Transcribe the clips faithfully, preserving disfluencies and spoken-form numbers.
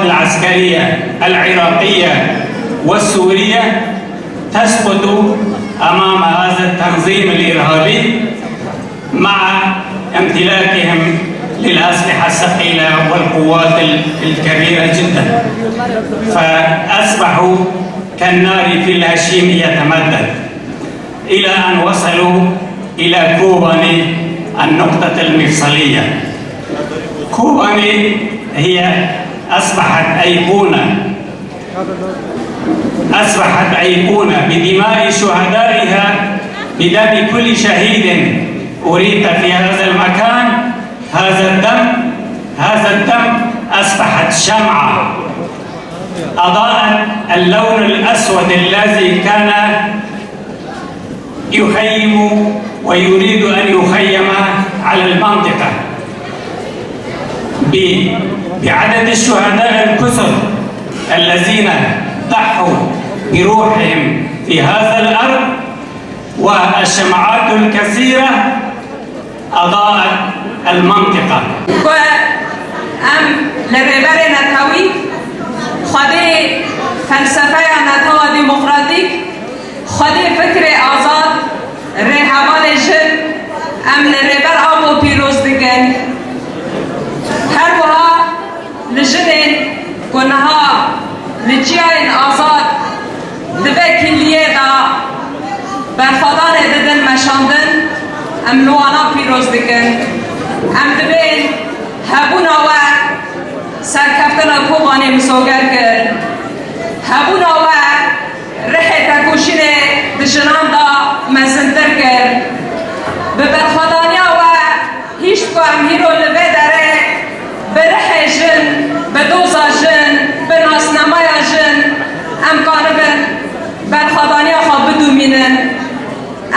العسكرية العراقية والسورية تسقط أمام هذا التنظيم الإرهابي مع امتلاكهم للأسلحة الثقيلة والقوات ال-، الكبيرة جدًا، فأصبحوا كالنار في الهشيم يتمدد. إلى أن وصلوا إلى كوباني، النقطة المفصلية. كوباني هي أصبحت أيقونة، أصبحت أيقونة بدماء شهدائها، بدم كل شهيد أريق في هذا المكان. هذا الدم، هذا الدم أصبحت شمعة أضاءت اللون الأسود الذي كان يخيم ويريد أن يخيم على المنطقة. ب-، بعدد الشهداء الكثر الذين ضحوا بروحهم في هذا الأرض والشمعات الكثيرة أضاءت المنطقة. Ku em li Rêberê Netewî Xwedê felsefeya netewa demokratîk, Xwedê fikrê azad, rêhevalê jin em li Rêber Apo pîroz dikin. Her wiha li jinên ku niha li çiyayên azad di vê kîliyê de berxwedanê didin meşandin, em li wana pîroz dikin. Em dibên hebûna we serkeftina Kobanê misoger kir. Hebûna we rihê tekoşînê di jinan de mezintir kir. Bi berxwedaniya we hişt ku em hîro li vê derê bi rihê jin, bi doza jin, bi nasnameya jin em karibin berxwedaniya xwe bidomînin.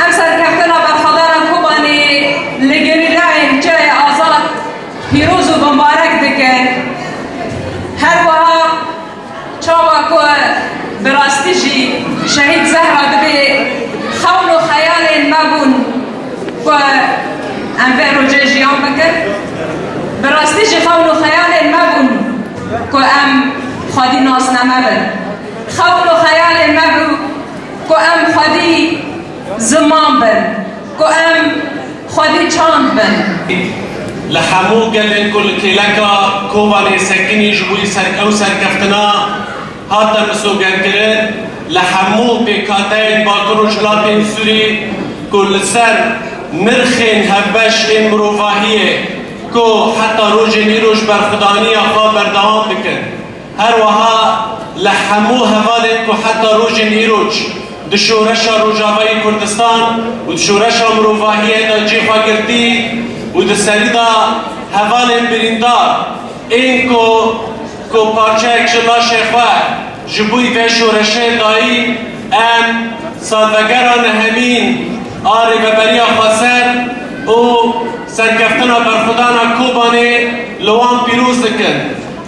Em serkeftina berxwedana Kobanê li gerîlayên Çiyayê Azad pîroz û bimbarek dikin. Her wiha Çawa ku bi rastî jî Şehîd Zehra dibê xewn û xeyalên me bûn ku em vê rojê jiyan bikin. Bi rastî jî xewn û xeyalên me bûn ku em xwedî nasname bin. Xewn û xeyalên me bû ku em xwedî ziman bin, ku em xwedî çand bin. Li hemû gelên ku li kêleka Kobanê sekinî ji bo ser-, ew serkeftina hate misogerkirin, li hemû pêkhateyên Bakur û Rojhilatên Sûrî ku li ser nirxên hevbeş ên mirovahiyê ku heta rojên îro ji berxwedaniya xwe berdewam dikin. Her wiha li hemû hevalên ku heta rojên îroj di şoreşa Rojavayî Kurdistan û di şoreşa mirovahiyê de cî xwe girtî û di serî de hevalên birîndar ên ku, ku parçeyek ji laşê xwe ji bo vê şoreşê dayî, em salvegera nehemîn a Rêveberiya Xweser û serkeftina berxwedana Kobanê li wan pîroz dikin.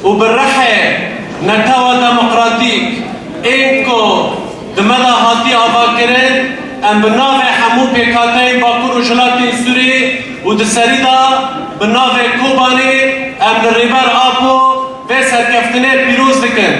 û bi rihê netewa demokratîk ên ku di me de hatiye avakirin, em bi navê hemû pêkhateyên Bakur û Rojhilatên Sûriyê û di serî de bi navê Kobanê em li Rêber Apo vê serkeftinê pîroz dikin.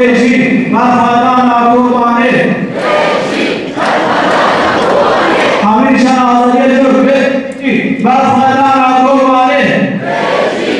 Jî berxwedana Kobanê